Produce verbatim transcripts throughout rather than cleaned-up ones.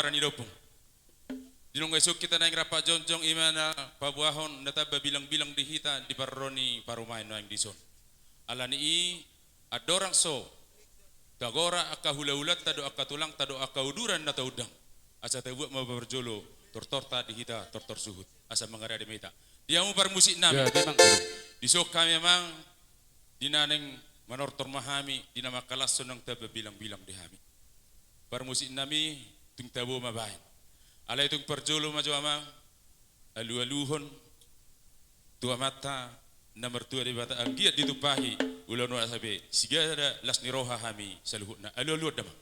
ni da ompung. Di nunga isungkun hita naeng rap jongjong, i ma na paboahon na tamba bilangbilang di hita di parro ni parumaen naeng dison. Alani i, andorang so tagora angka hulahulanta dohot angka tulangta dohot angka uduran na taundang, asa tabuat ma parjolo tortorta di hita tortor suhut, asa mangarade ma hita. Di hamu parmusik nami. Ya, memang. Dison hami amang, di na naeng manortor ma hami, di na mangkalashon naung tamba bilangbilang di hami. Parmusik nami, tung tabo ma baen. Alai tung parjolo ma jo amang, alualuhon tu Amanta na martua Debata, anggiat ditumpahi ulaon on asa be sigada las ni roha hami saluhutna. Alualuhon damang.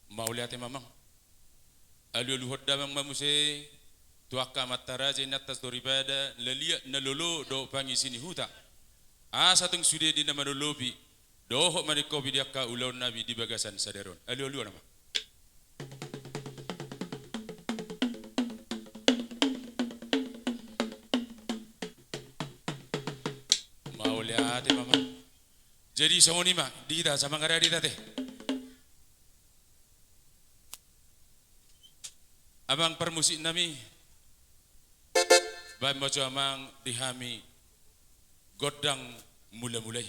Mauliate ma amang. Alualuhon damang ma muse tu angka amanta raja, inanta soripada, na liat na lolo dohot pangisi ni huta, asa tung sude di na manolopi dohot maningkopi di angka ulaon nami di bagasan sadari on. Alualuhon amang. Mauliate ma amang. Jadi songon i ma di hita, asa mangarade hita ate. Amang parmusik nami, baen ma jo amang di hami gondang mulamula i.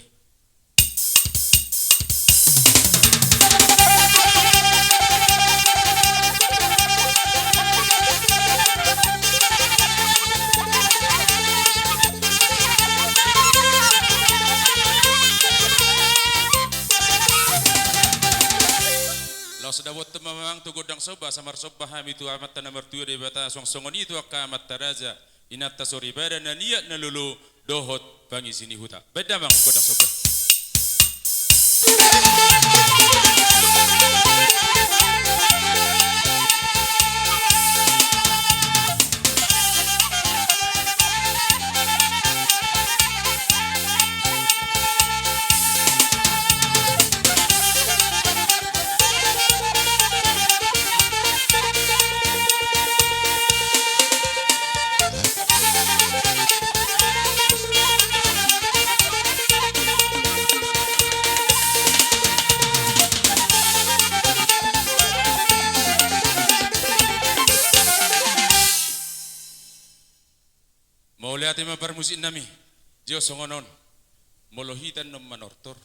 Laos dapothon ma amang tu gondang somba, asa marsomba hami tu Amanta na martua Debata, suang songon i tu angka amanta raja, inanta soripada, na liat na lolo dohot pangisi ni huta. Baen damang gondang somba. Mauliate ma parmusik nami. Jolo songon on, molo hita annon manortor,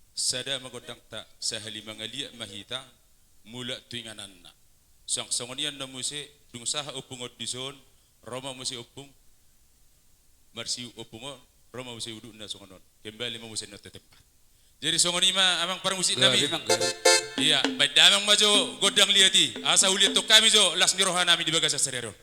sada ma gondangta, sahali mangaliat ma hita, mulak tu ingananna. Suang songon i annon muse, dung sahat ompung on dison, ro ma muse ompung, marsiuk ompung on, ro ma muse udutna songon on. Kembali ma muse annon tu tempat. Jadi songon i ma amang parmusik nami. Iya, baen damang ma jo gondang liat i, asa huliathon hami jo las ni roha nami di bagasan sadari on.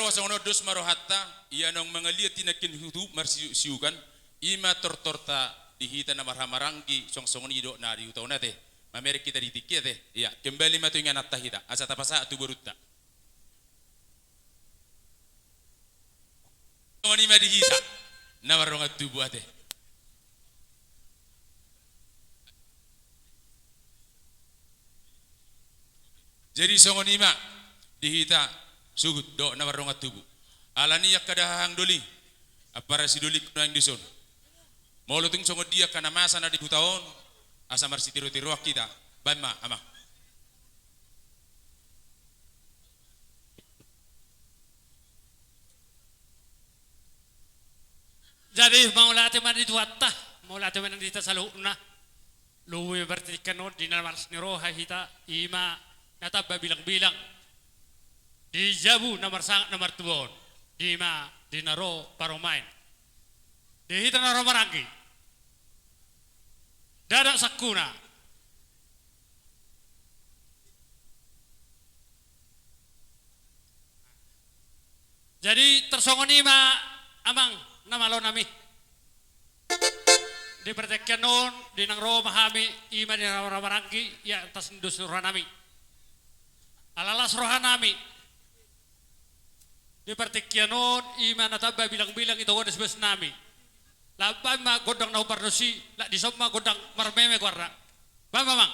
Songon on dos ma rohanta, ia naung mangaliat i nangkin hutu marsiuksiukan, i ma tortorta di hita na marhahamaranggi, songon i do na di huta on ate. Mamereng hita di tingki ate. Ia, kembali ma tu ingananta hita, asa tapasahat tu borunta. Songon i ma di hita na mardongan tubu ate. Jadi songon i ma di hita suhut dohot na mardongan tubu. Alani i angka dahahang doli, ampara sidoli naeng dison. Molo tung songon dia angka na masa na di huta on, asa marsitirotiroan hita, baen ma amang. Jadi mauliate ma di Tuhanta, mauliate ma di hita saluhutna. Lobi ma partingkian on di na malas ni roha hita, i ma na tamba bilangbilang di jabu na marsangap na martubu on, i ma di na ro parumaen, di hita na ro maranggi. Ndada sangkuna. Jadi tarsongon i ma amang na malo nami. Di partingkian on di naung ro ma hami, i ma di na ro maranggi, ia atas ni dos ni roha nami. Ala las roha nami. Di partingkian on i ma na tamba bilangbilang i togu ni sibaos nami. Lak baen ma gondang na hombar dos i, lak dison ma gondang marmeme goarna. Baen ma amang.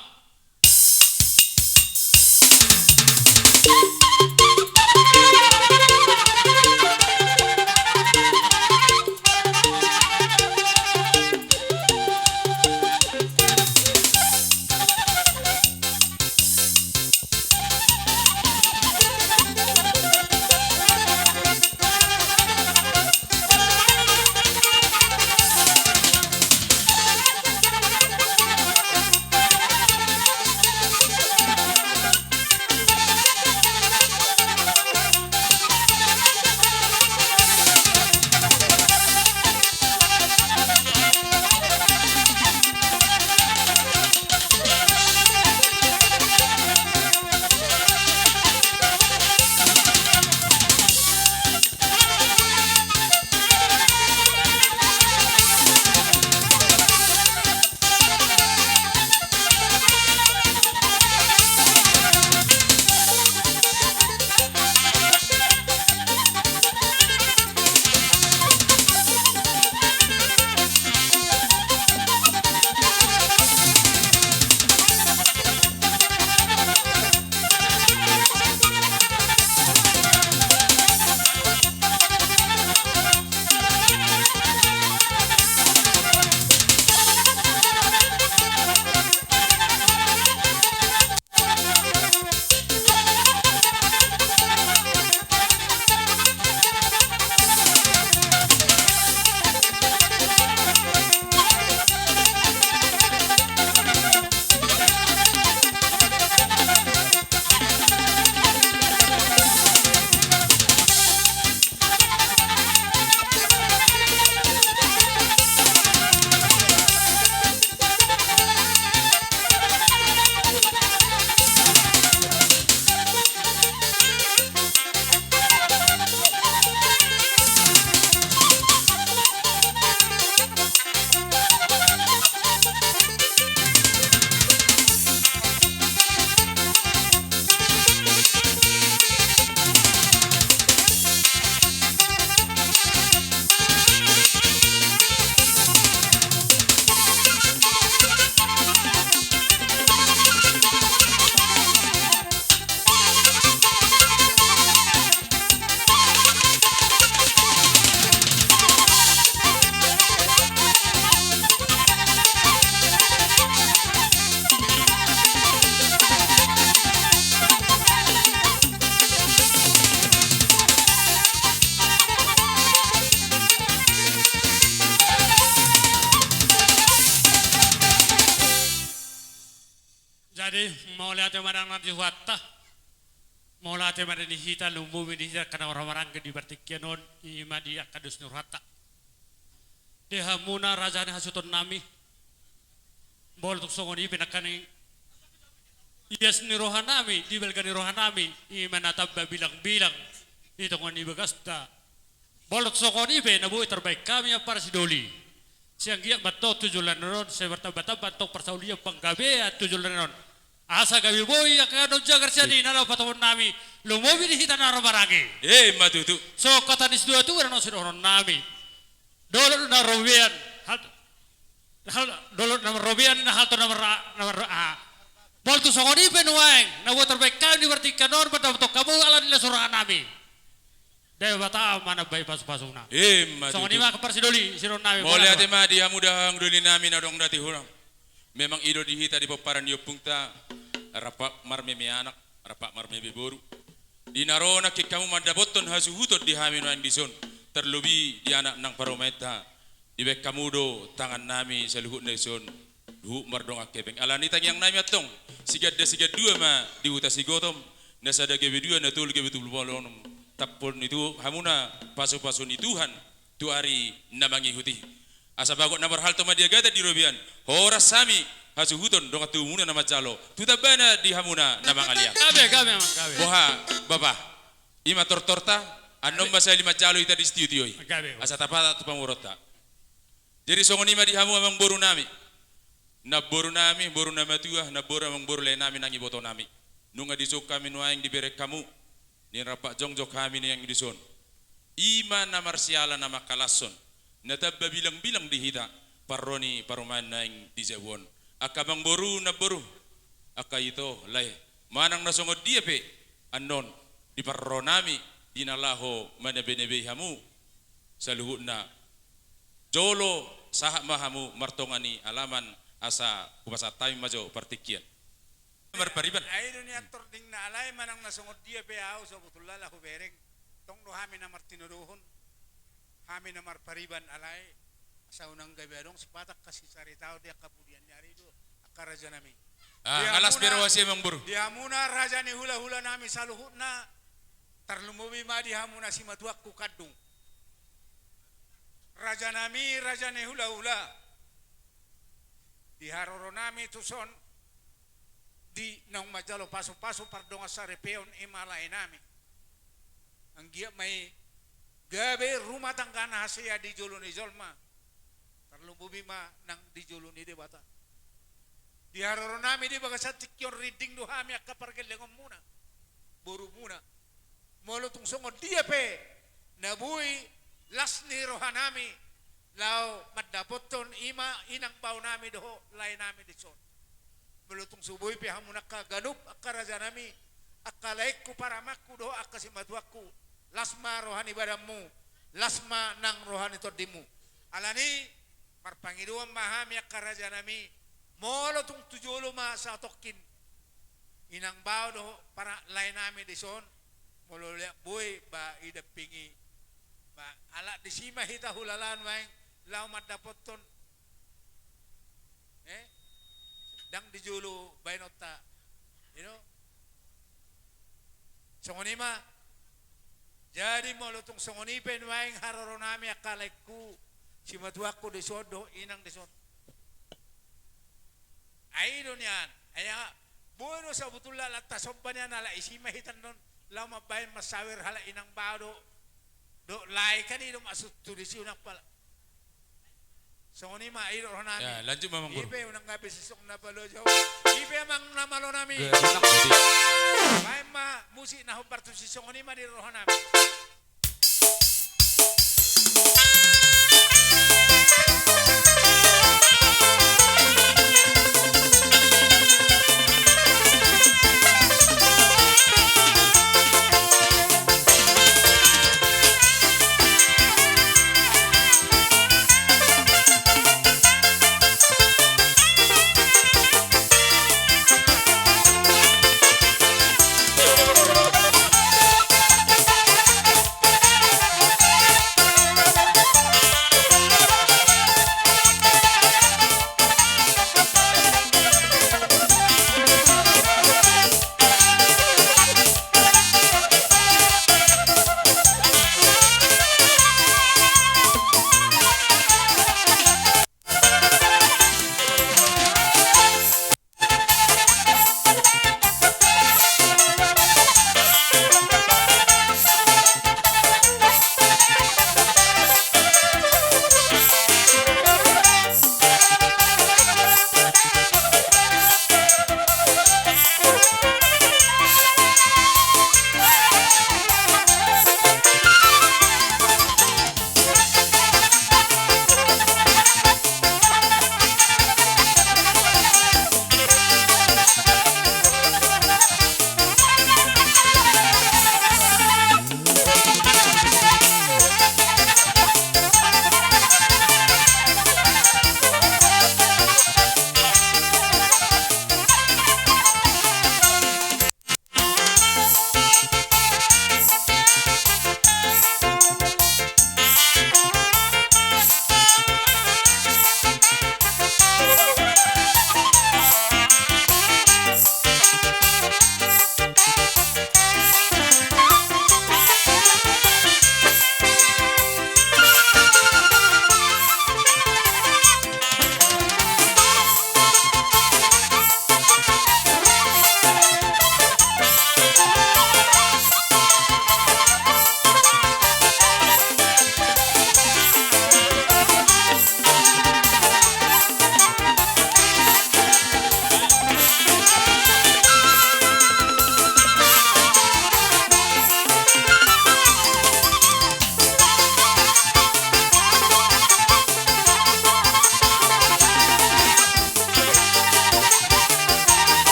Jadi mauliate ma di Tuhanta. Mauliate ma di hita, lumobi di hita angka na ro maranggi di partingkian on, i ma di angka dos ni rohanta. Di hamuna raja ni hasuhuton nami. Molo tung songon i pe nangkaning ias ni roha nami, di balga ni roha nami, i ma na tamba bilangbilang Di tonga ni bagasta. Molo songon i pe na boi tarbaen hami ampara sidoli. Sai anggiat ma antong tu joloan on sai martambatamba antong parsaulian panggabean tu joloan on. Asa gabe boi angka na umjagar sian i na laho patopoon nami. Lumobi di hita na ro maranggi. Emma tutu. Songon hata ni situatua do na sidohonon nami. Dolok na marrobean, hal-, hal-, dolok na marrobean, na halto na marra-, na marra-, ah. Molo tung songon i pe nuaeng, na boi tarbaen hami di partingkian on, mandapothon hamu ala ni las ni roha nami. Debata ma na mambahen pasupasuna. Emma tutu. Songon i ma ampara sidoli, sidohonon nami. Mauliate ma di hamu da hamu doli nami na adong da di hurang. Memang i do di hita di pomparan ni ompungta, rap marmeme anak, rap marmeme boru. Di na ro nangkin hamu mandapothon hasuhuton di hami nuaeng dison, tarlobi di anak nang parumaenta. Dibaen hamu do tangan nami saluhutna dison, huhut mardongan hepeng. Ala ni tangiang nami antong, siganda sigandua ma di huta Sigotom, na sada gabe dua, na tolu gabe tolu pulu onom. Tampol ni tu hamuna pasupasu ni Tuhan tu ari na mangihut i. Asa bagot na marhalto ma di agatan di robean, horas hami hasuhuton dongan tubumuna na manjalo, tu tambana di hamuna na mangalean. Gabe, gabe, amang, gabe. Boha, bapa, i ma tortorta, annon ma sahali manjalo hita di studio i. Gabe. Asa tapasahat tu pamoruonta. Jadi songon i ma di hamu amangboru nami. Namboru nami, boru na matua, namboru amangboru lae nami nang iboto nami. Nunga dison hami nuaeng dibereng hamu. Ni rap jongjong hami nuaeng dison. I ma na marsiala na mangkalashon, na tamba bilangbilang di hita, parro ni parumaen nuaeng di jabu on. Angka amangboru, namboru, angka ito, lae, manang na songon dia pe, annon, di parro nami, di na laho manabinabei hamu, saluhutna, jolo, sahat ma hamu, martonga ni alaman, asa, hupasahat hami ma jo, partingkian. Marpariban. Ai do nian tording na alai manang na songon dia pe au sabotulna laho bereng. Tong do hami na martinodohon. Hami na marpariban alai. Asa unang gabe adong sipata angka sisaritaon di angka pudian ni ari do. Angka raja nami. Ah, di ngalas hamuna, beroasi amangboru. Di hamuna raja ni hulahula nami saluhutna. Tarlumobi ma di hamuna simatuangku kandung. Raja nami, raja ni hulahula. Di haroro nami tuson. Di naung manjalo pasupasu pardongan saripeon i ma lae nami. Anggiat ma i gabe rumah tangga na hasea di jolo ni jolma. Tarlumobi ma nang di jolo ni Debata. Di haroro nami di bagasan tingki on rinding do hami angka pargellengonmuna. Borumuna. Molo tung songon dia pe, na boi las ni roha nami, laho mandapothon i ma inang bao nami dohot lae nami dison. Molo tung so boi pe hamu nangkin ganup angka raja nami, angka laengku parumaenku dohot angka simatuangku, las ma roha ni badanmu, las ma nang roha ni tondimu. Alani, marpangidoan ma hami angka raja nami, molo tung tu jolo ma satongkin. Inang bao dohot para lae nami dison, molo leak boi ba idampingi. Ba, ala disi ma hita hulala nuaeng, laho mandapothon. Eh? Ndang di jolo baenonta. You know? Songon i ma. Jadi molo tung songon i pe nuaeng haroro nami angka laengku, simatuangku dison dohot inang dison. Ai do nian, ai boi do sabotulna ala tasomba nian ala isi ma hita annon, laho mambaen mansawer halak inang bao dohot, dohot lae kan i do maksud tu disi unang pala. Songon i ma i do roha nami. Ya, lanjut ma, Amang Guru. I pe unang gabe sisongon na paloja. I pe amang na malo nami. Baen ma musik na hombar tusi songon i ma di roha nami.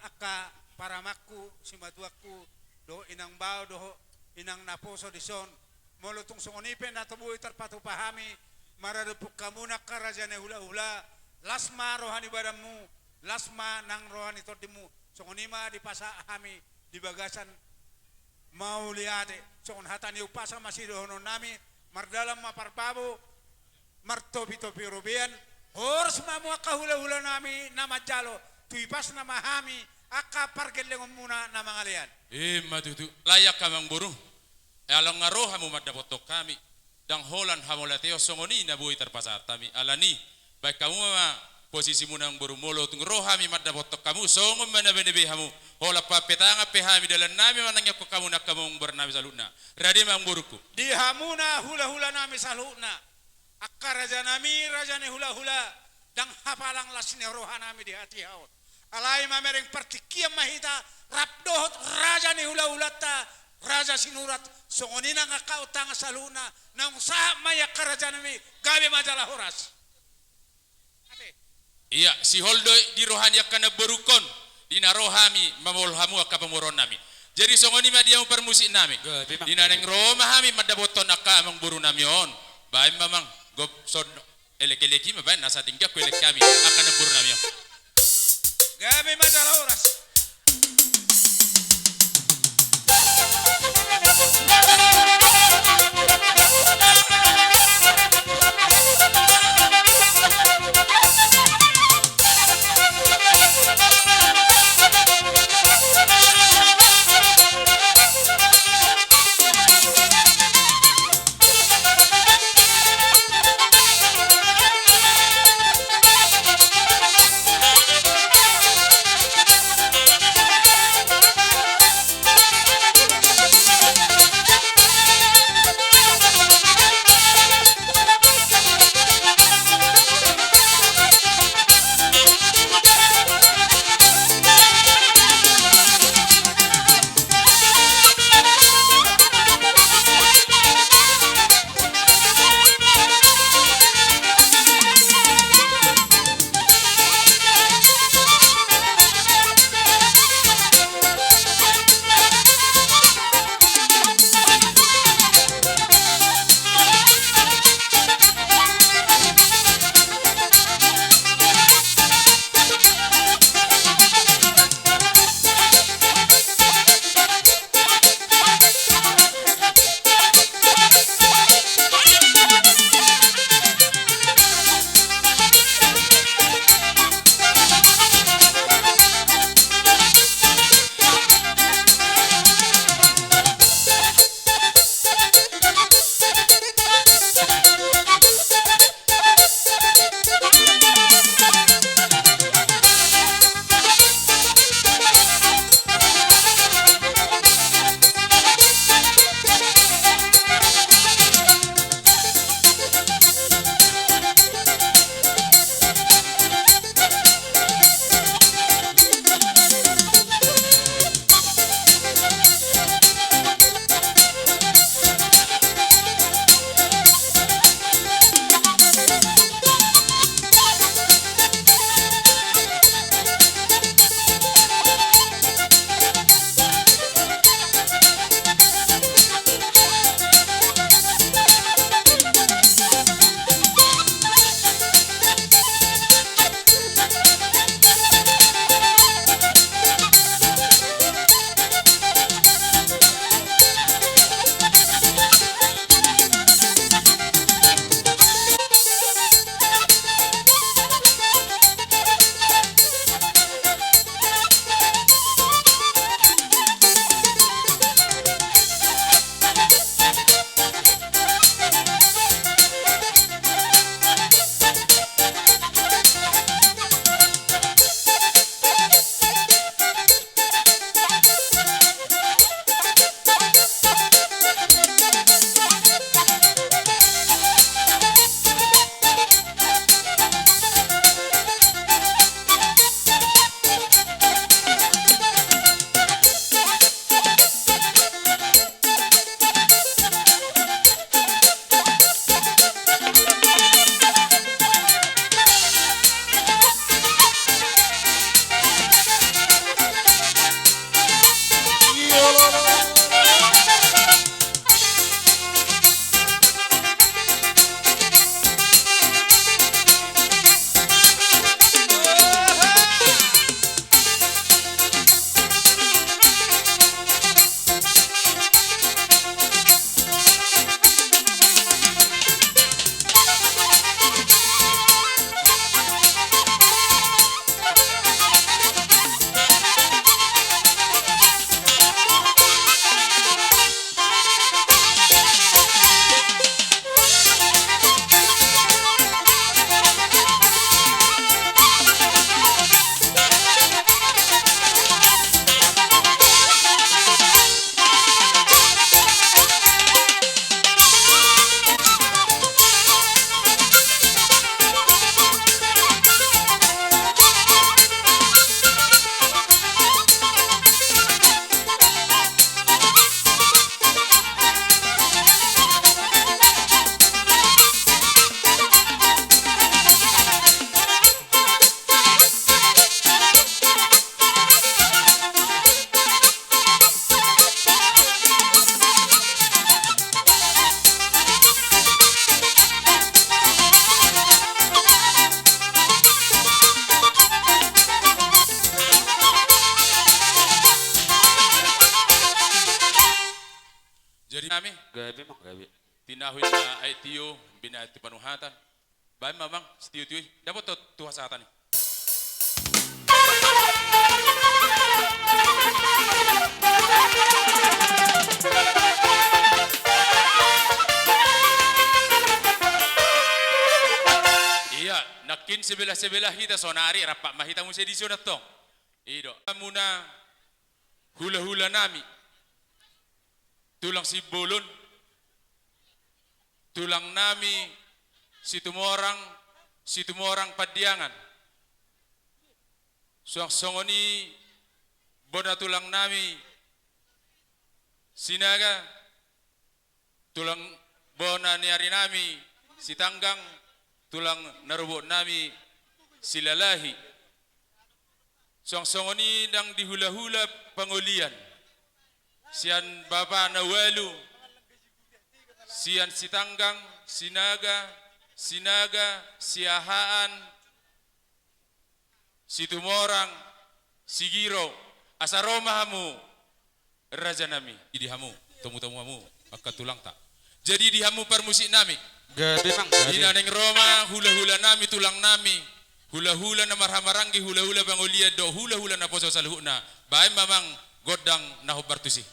angka paramangku, simatuangku, dohot inang bao, dohot inang naposo dison. Molo tung songon i pe na boi tarpatupa hami, maradophon hamu angka raja ni hulahula, las ma roha ni badanmu, las ma nang roha ni tondimu. Songon i ma dipasahat hami di bagasan mauliate. Songon hata ni umpasa ma sidohononnami, mardalan ma parbabo, martopitopi robean, horas ma hamu angka hulahulanami na manjalo, tu ipasna ma hami angka pargellengonmuna na mangalean. I ma tutu. Alai angka amangboru, ala nunga ro hamu mandapothon hami, ndang holan hamauliateon songon i na boi tarpasahat hami. Alani, baen hamu ma posisimuna amangboru, molo tung ro hami mandapothon hamu, songon ma na binahen hamu. Holan papetangan pe hami dalannami manangihon hamu nang amangborunami saluhutna. Rade ma amangborungku. Di hamuna hulahulanami saluhutna, angka rajanami, raja ni hulahula, ndang hapalang las ni rohanami di hatiha on. Alai mamereng partingkian ma hita rap dohot raja ni hulahulanta, Raja Sinurat, songon i nang angka undangan saluhutna, naung sahat ma i angka rajanami, gabe ma jala horas. Ate. Ia, sihol do i di roha ni angka namborungkon, di na ro hami mamolhol hamu angka pamoruonnami. Jadi songon i ma di hamu parmusiknami. Gabe, Mang. Di na naeng ro ma hami mandapothon angka amangborunami on. Baen ma, Mang, gop son. Elek-elek i ma baen, asa denggan huelek hami angka namborunami on. Gabe ma jala horas. nami. Gabe, Amang, gabe. Tinahu inna aek tio, binahen tu panuhatan. Baen ma, Amang, sitio-tio i. Dapot tu, tu hasahatan i. Ia, nangkin sebelah-sebelah hita, saonari rampak ma hita muse dison antong. I do. Hamuna hula-hula nami. Tulang Simbolon. Tulang nami Situmorang, Situmorang Pandiangan. Suang songon i bona tulang nami Sinaga, tulang bona ni ari nami Sitanggang, tulang narobot nami Silalahi. Suang songon i nang di hula-hula pangolian. Sian bapa na ualu, sian Sitanggang, Sinaga, Sinaga, Siahaan, Situmorang, Sigiro, asa ro ma hamu, raja nami, di hamu, tomu-tomu hamu, angka tulangta. Jadi di hamu parmusik nami. Gabe, Amang, gabe. Di na naeng ro ma hula-hula nami, tulang nami, hula-hula na marhahamaranggi, hula-hula pangolian dohot hula-hula naposo saluhutna. Baen ma, Amang, gondang na hombar tusi.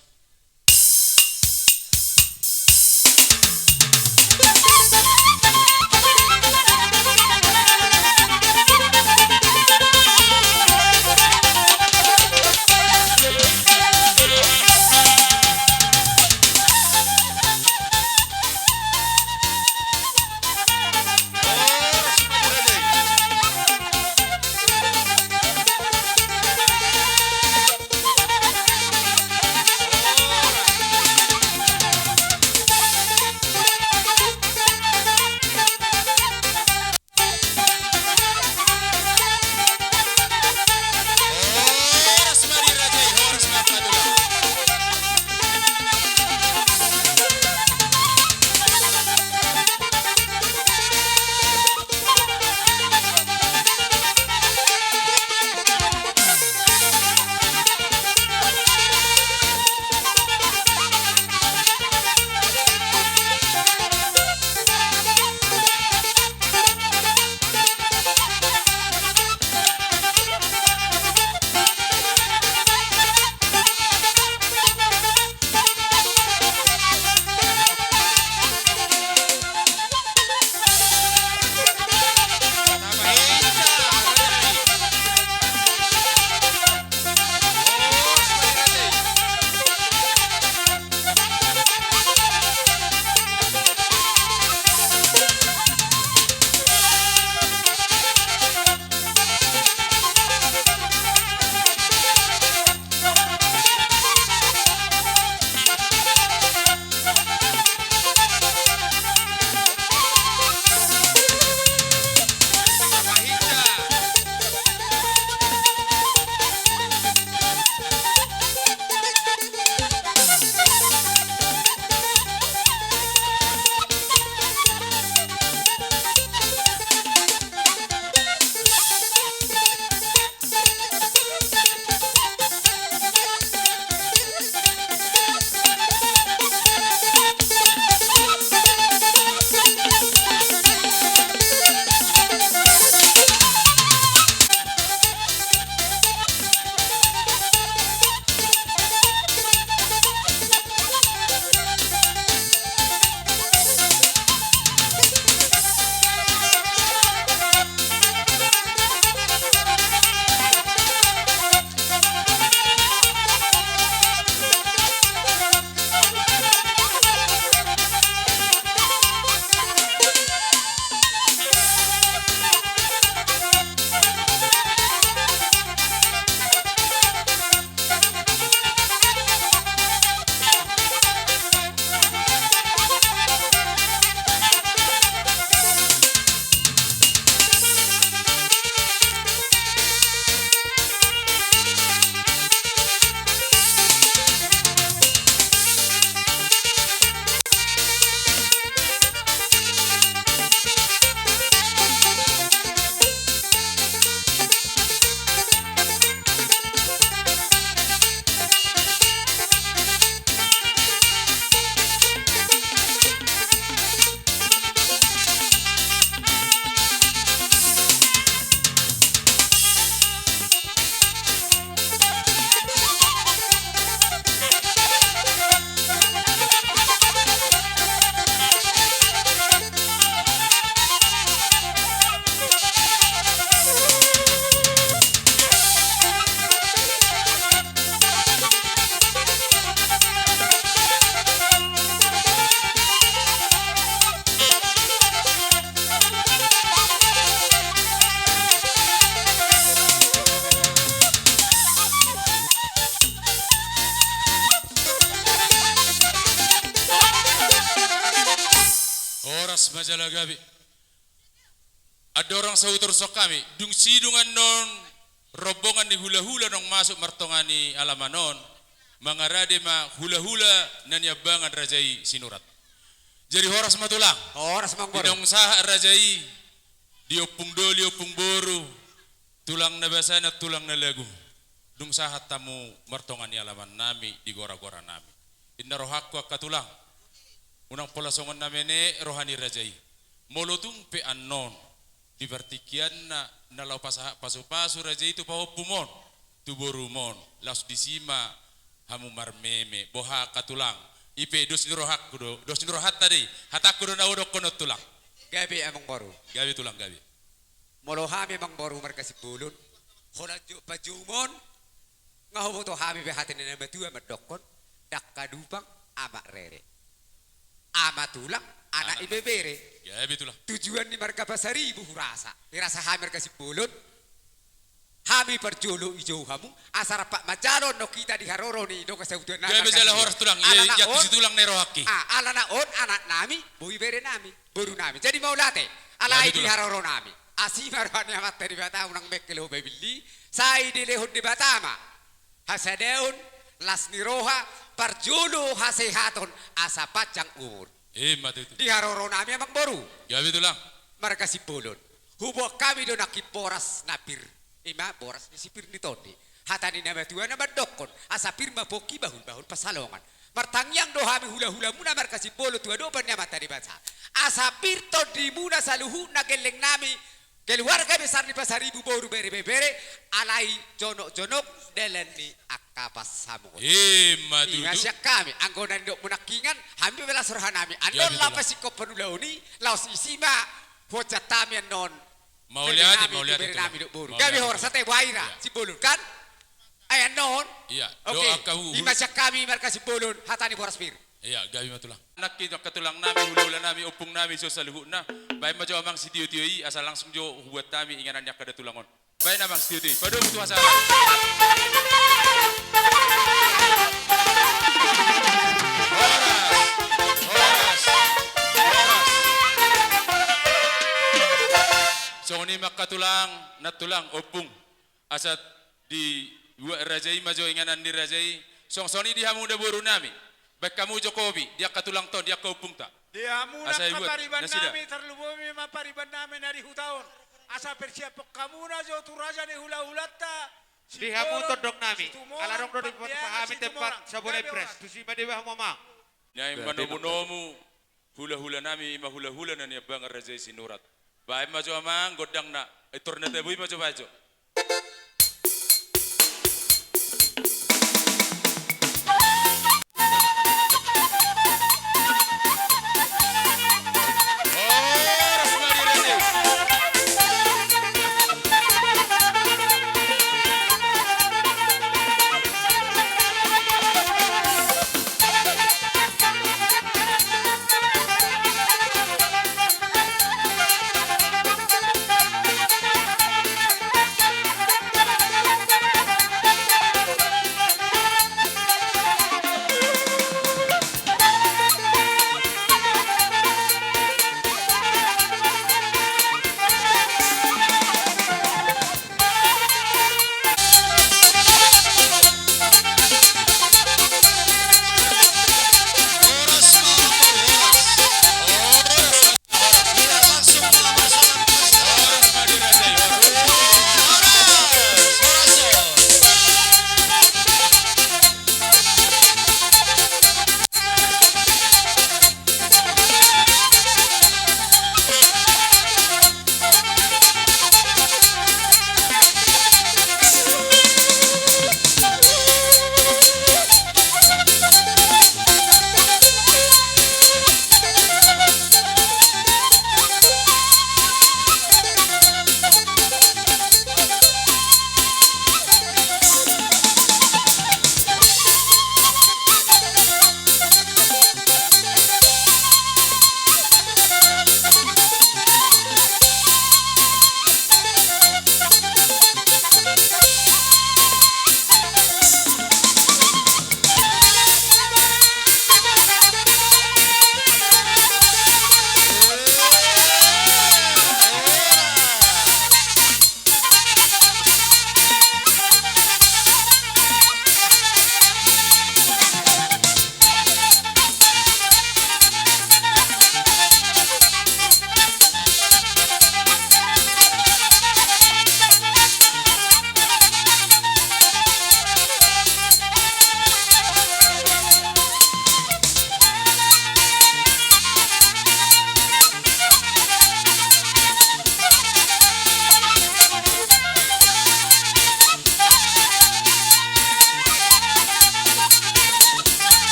Jala gabe. Andorang sahuthon hami, dung sidung annon rombongan ni hulahula naung masuk martonga ni alaman on, mangarade ma hulahula na niambangan raja i Sinurat. Jadi horas ma tulang. Horas ma amang boru. Di naung sahat raja i, di ompung doli, ompung boru, tulang na basa nang tulang na lagu. Dung sahat hamu martonga ni alaman nami di gora-gora nami. Inna rohangku angka tulang. Unang pola songon na menek roha ni raja i. Molo tung pe annon di partingkianna na laho pasahat pasu-pasu raja i tu pahompum on, tu borum on, laos disi ma hamu marmeme, boha angka tulang. I pe dos ni rohangku do, dos ni rohanta do i. Hatangku do na hudokkon on tulang. Gabe amang boru. Gabe tulang, gabe. Molo hami amang boru marga Simbolon, holan jo pajoumon, nga huboto hami be hata ni na matua mandokkon, dangka dupang amak rere. Ama tulang, anak ibebere. Gabe tulang. Tujuan ni marga Pasaribu hurasa. Dirasa hami marga Simbolon, hami parjolo dijou hamu, asa rap manjalo annon hita di haroro ni dongan sahutuan nami. Gabe jala horas tulang. Alana on, tulang na i rohangki. Ah, alana on anak nami, boi bere nami, boru nami. Jadi mauliate, alai di haroro nami. Asi ma roha ni Amanta Debata, unang mengkel ho babilli, sai dilehon Debata ma hasadaon, las ni roha, parjolo hasehaton, asa panjang umur. Ima tutu. Di haroro nami amang boru. Gabe tulang. Marga Simbolon. Huboan hami do nangkin boras na pir. Ima boras ni sipir ni tondi. Hata ni na matua na mandokkon, asa pir ma pongki, bahulbahul pansalongan. Martangiang do hami hulahulamuna marga Simbolon tu adopan ni Amanta Debata, asa pir tondimuna saluhutna gelleng nami, keluarga besar ni Pasaribu, boru, bere, ibebere, alai jonokjonok dalan ni angka pansamotan. Ima tutu. Ima sian hami, anggo na nidokmu nangkiningan, hami pe las roha nami. Andorang laho pasingkop panulaon i, laos disi ma huonjat hami annon. Mauliate, mauliate tulang. Gabe horas ate, boha ira, Simbolon kan? Ai annon. Oke. Ima sian hami marga Simbolon, hata ni boras pir. Ia, gabe ma tulang. Nangkin angka tulang nami, hulahula nami, ompung nami, so saluhutna. Baen ma jo amang sitiotio i, asa langsung jo hubuat hami inganan ni angka da tulang on. Baen amang sitiotio i, padomu tu hasahatan. Horas, horas, horas. Songon i ma angka tulang, nang tulang, ompung. Asa dibuat raja i ma jo inganan ni raja i. Songon i di hamu da boru nami. Baen hamu jo kopi di angka tulangta on, di angka ompungta. Di hamu angka pariban nami, tarlumobi ma pariban nami na di huta on. Asa persiaphon hamuna jo tu raja ni hulahulanta. Di hamu tondong nami, ala adong do di pahami tempat Sabola Impres, tusi ma dibaen hamu amang. Naeng manomunomu. Hulahula nami, ima hulahula na niambangan raja i Sinurat. Baen ma jo amang gondangna, eh, torna tabo i ma jo baen jo. Horas ma di raja i.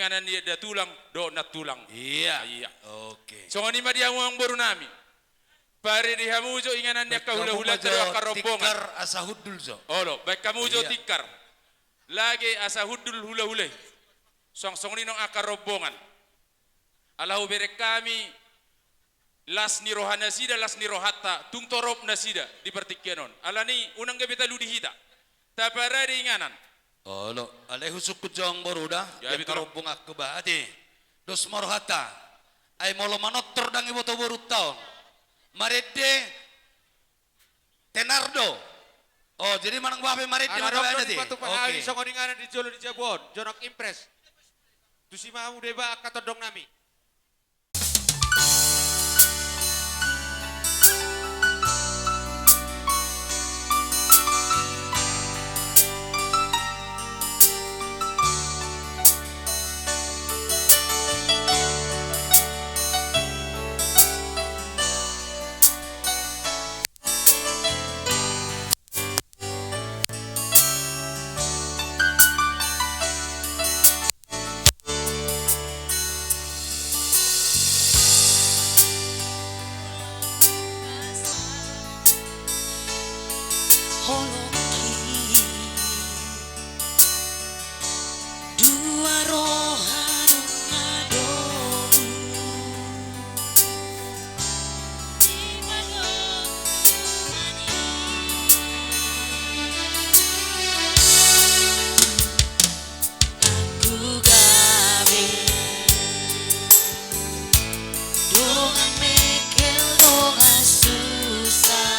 inganan ni datulang dohot nantulang. Iya. Iya. Oke. Songon i ma di hamu amangboru nami. Parade hamu jo inganan ni angka hulahulanta dohot angka rombongan. Tikar asa hundul jo. Olo, baen hamu jo tikar. Lage asa hundul hulahula i. Suang songon i nang angka rombongan. Ala hubereng hami las ni rohanasida, las ni rohanta, tung torop nasida di partingkian on. Alani unang gabe talu di hita. Taparade inganan. Olo, alai husungkun jo amangboru da, gabe tulang. Rombongan kebati. Dos ma rohanta. Ai molo manortor ndang diboto borunta on. Marende tenar do. Oh, jadi manang boha pe marende ma tabaen ate. Oke. Songon inganan di jolo di jabu on, Jonok Impres. Tusi ma hamu deba angka tondong nami. Holongki dua roha nunga dobu. Aku gabe dongan mengkel, dongan susah.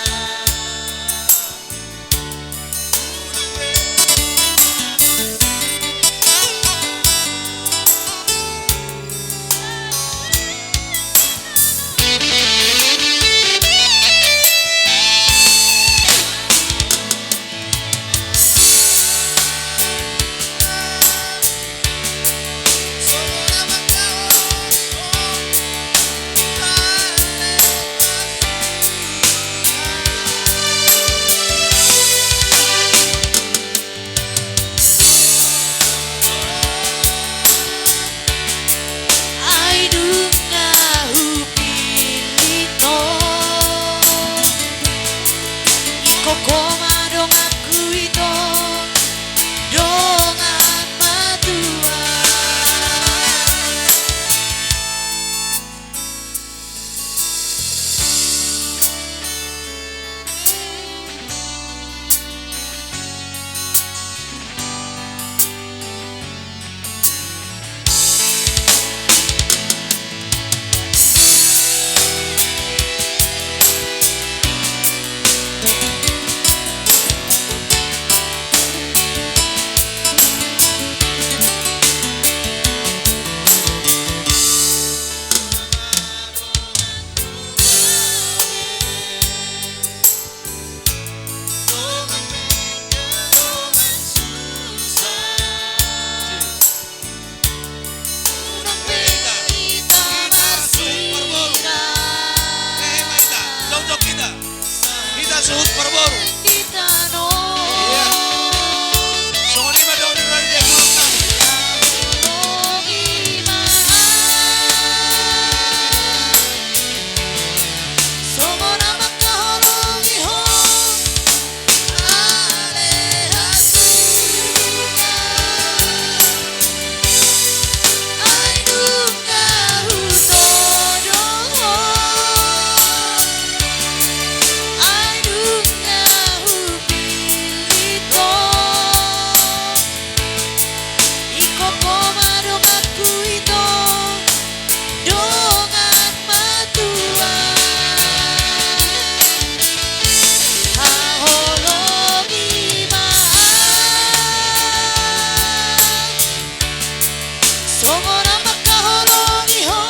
Ai nunga hupillit ho, ingkon ho ma donganku ito, dongan matua. Hita suhut parboru. Iya. Songon i ma dong di radio. Songon amang na holongi ho. Dongan matua. Haholongi ma. Songon amang na holongi ho.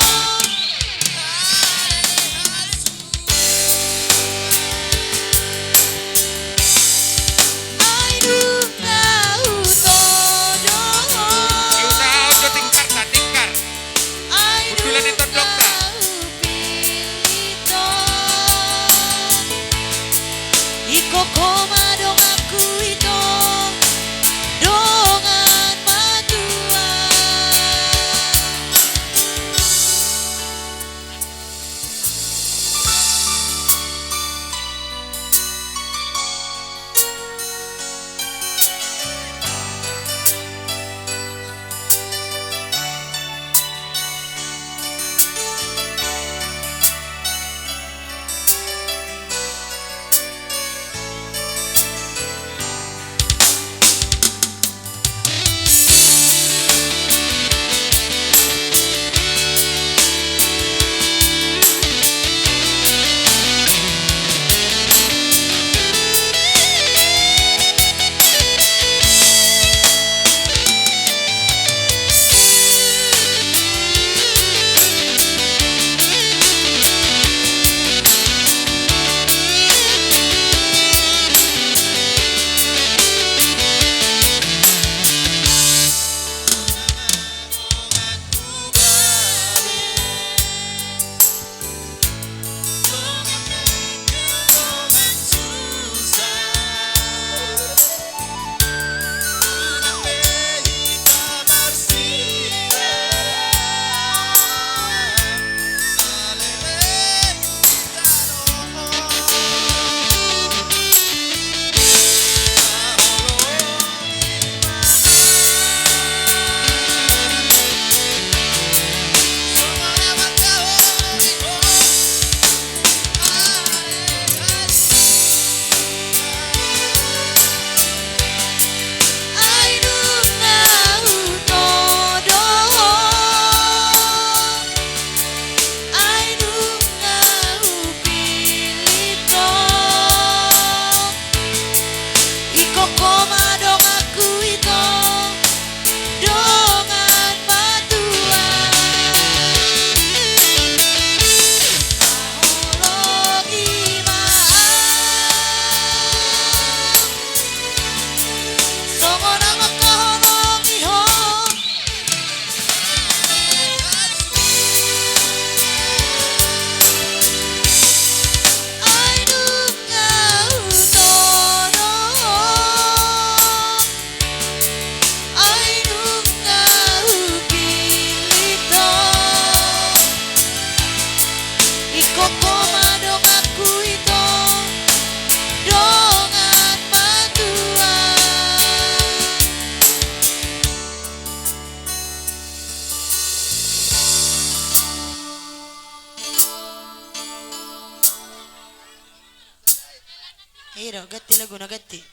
Ai nunga hutodo ho. Diusaha on jo tingkarna, tingkar. Ai nunga hupillit ho. Ingkon ho ma donganku ito, dongan matua. Iro, ganti laguna, ganti.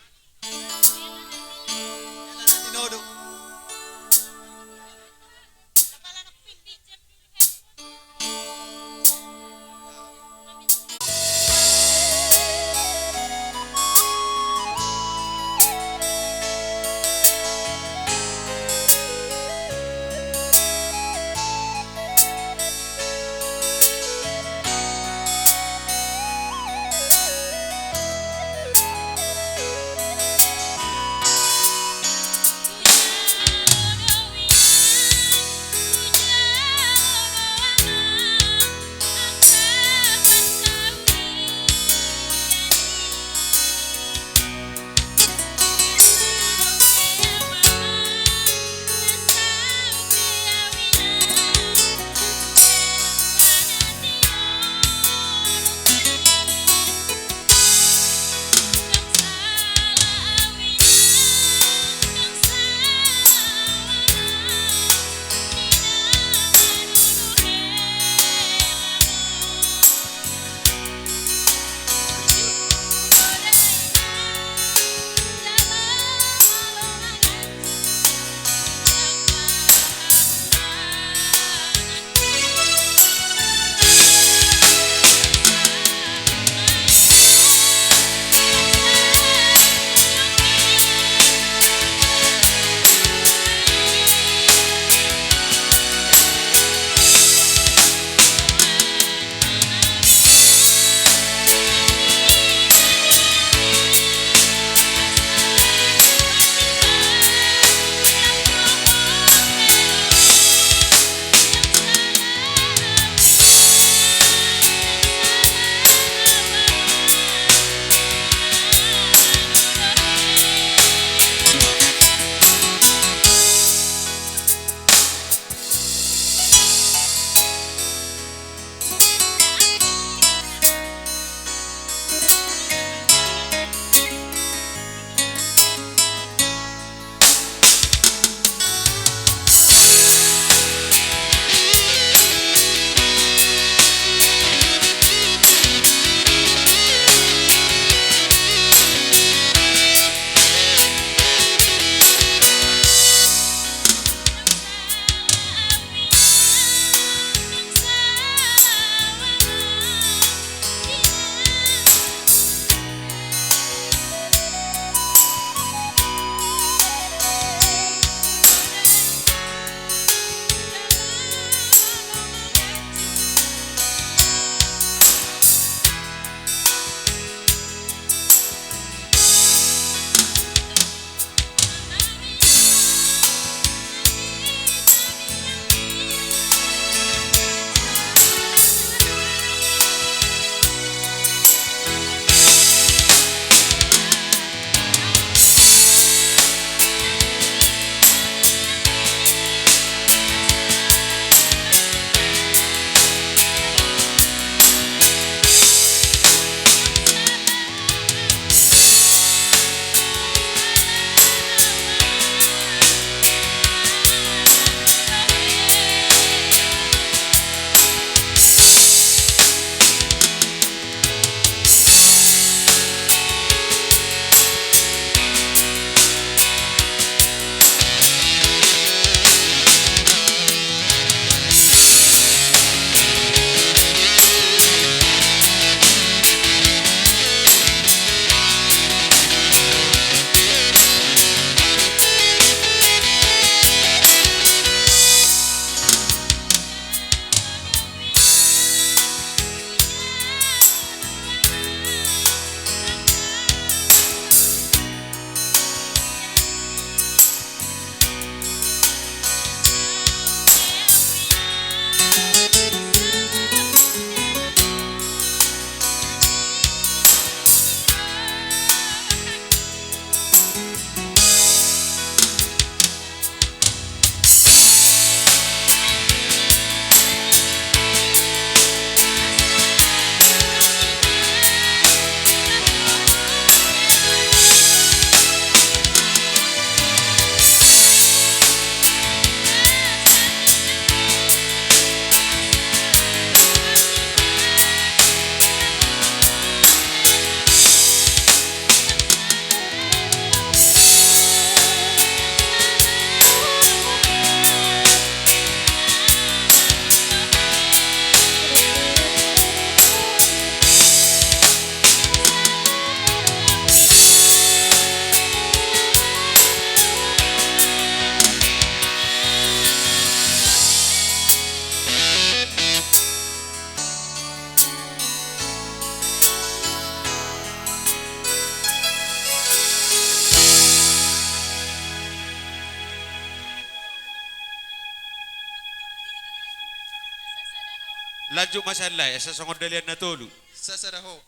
Lanjut ma sian lae, asa songon dalihan na tolu. Sasada ho.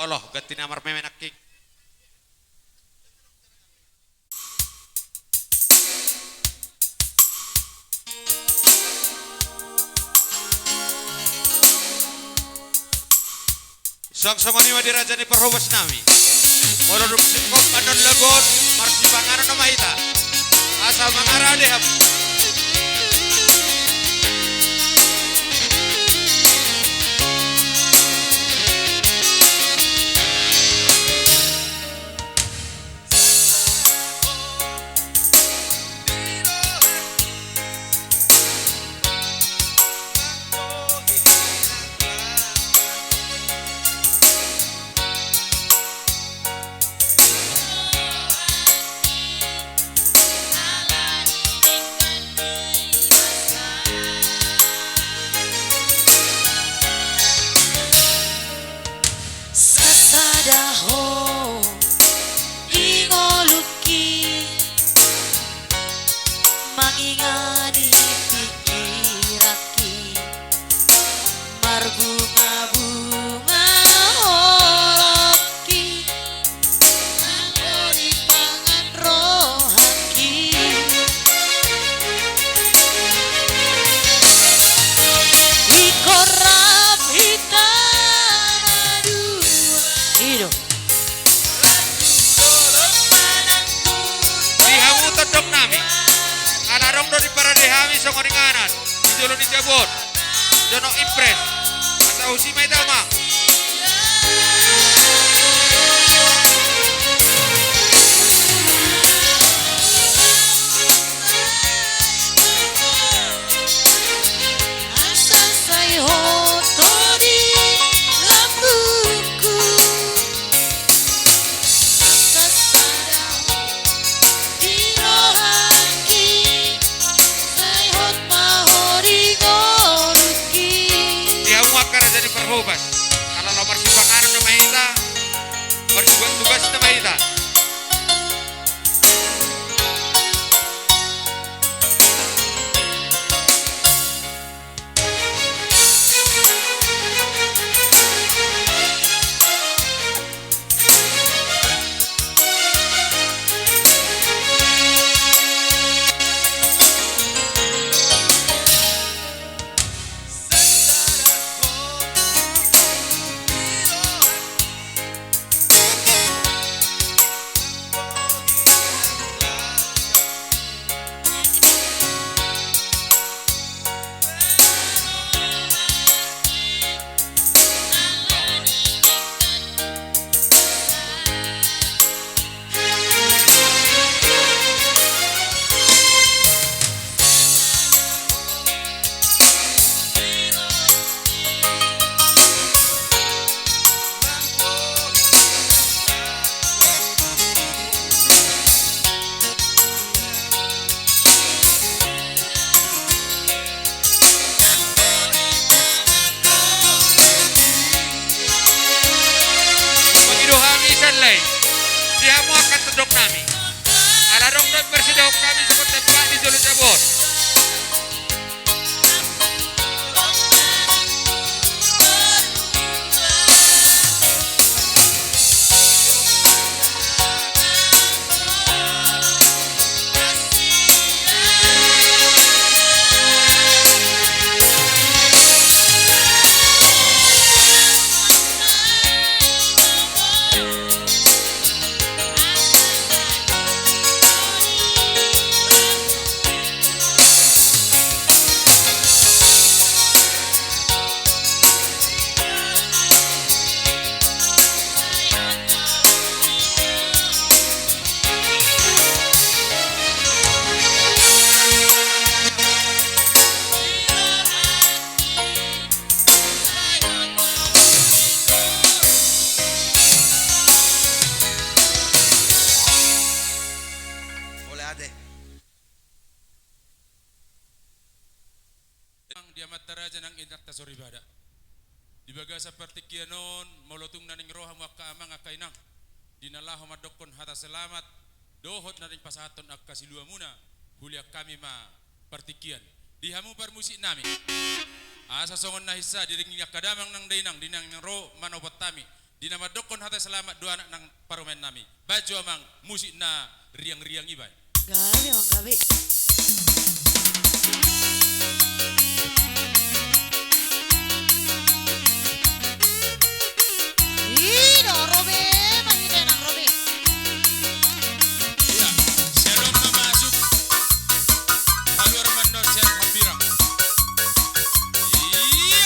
Olo, ganti na marmeme nangkin. Suang songon i ma di raja ni parhobas nami. Molo dung singkop annon lagu on, marsipanganon nama hita. Asa mangarade hamu. Sasada ho di ngolungki, mangingot di pingkiranki, marbungabunga olongki. Anggo dipangan rohangki, dikorap hita na dua. I do. Di hamu tondong nami, ala adong do diparade hami songon inganan di jolo ni jabu on. Jonok Impres. Asa husi ma hita ma. Asa sai hot ho di lambungku. Asa sada ho di rohangki, sai hot ma ho di ngolungki. Di hamu angka raja ni parhobas, ala laho marsipanganon nama hita, marsibuat tugas nama hita. Mangido hami sian lae, di hamu angka tondong nami, ala adong do marsidahon hami songon dapot di jolo jabu on. Di amanta raja nang inanta soripada. Di bagasan partingkian on, molo tung naeng ro hamu angka amang angka inang, di na laho mandokkon hata selamat dohot naeng pasahathon angka siluamuna, hulian hami ma partingkian. Di hamu parmusik nami. Asa songon na hinsa di ring ni angka damang nang dainang, di na naeng ro manopot hami. Di na mandokkon hata selamat do anak nang parumaen nami. Bahen jo amang musik na riang-riang i baen. Gabe, amang, gabe. I do, Robe, mangido nang Robe. Iya, sian on ma masuk. Haluar mandok sian hambirang. Iya.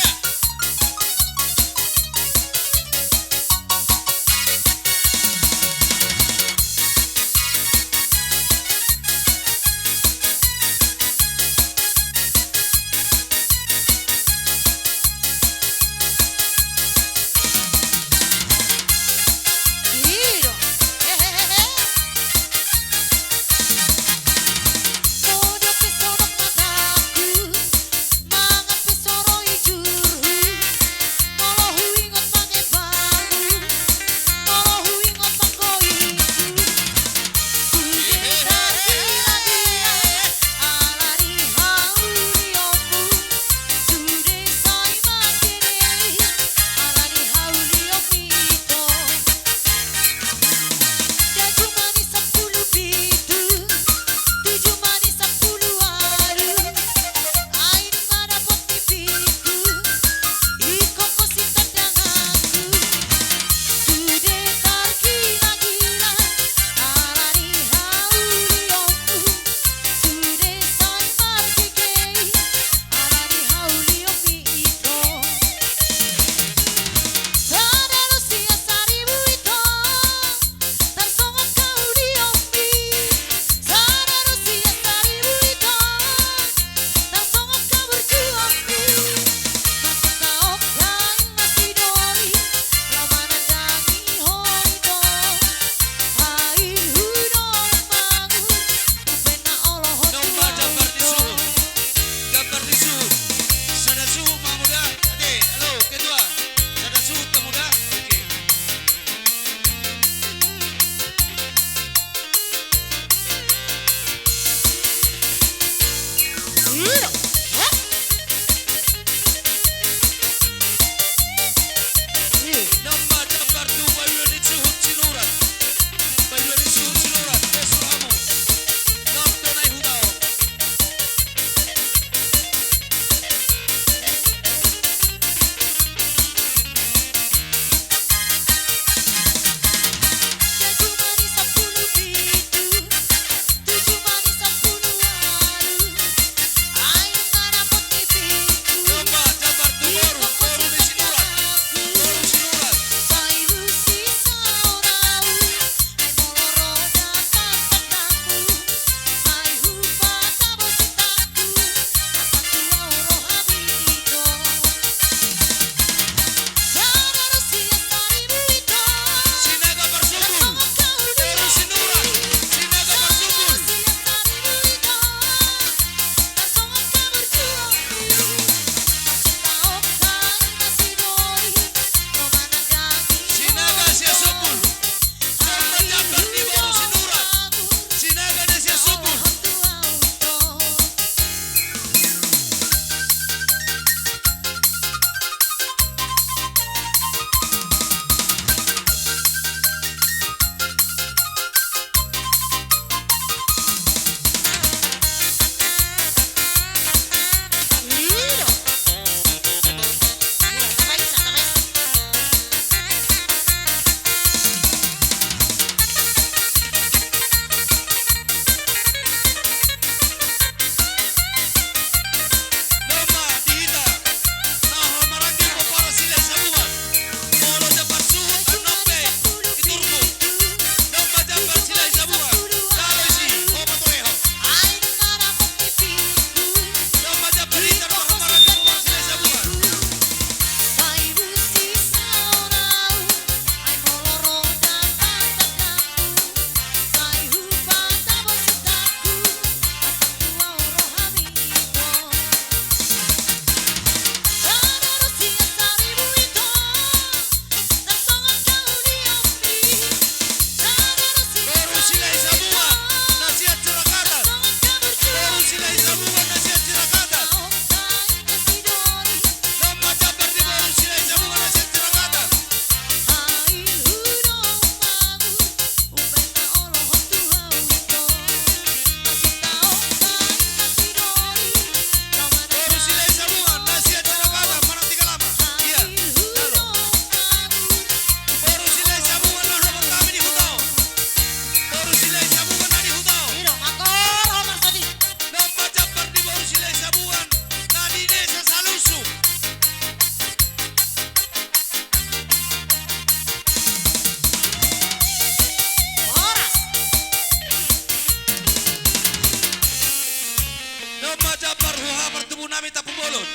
Partubu nami Tampubolon.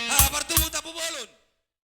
Ha, partubu Tampubolon.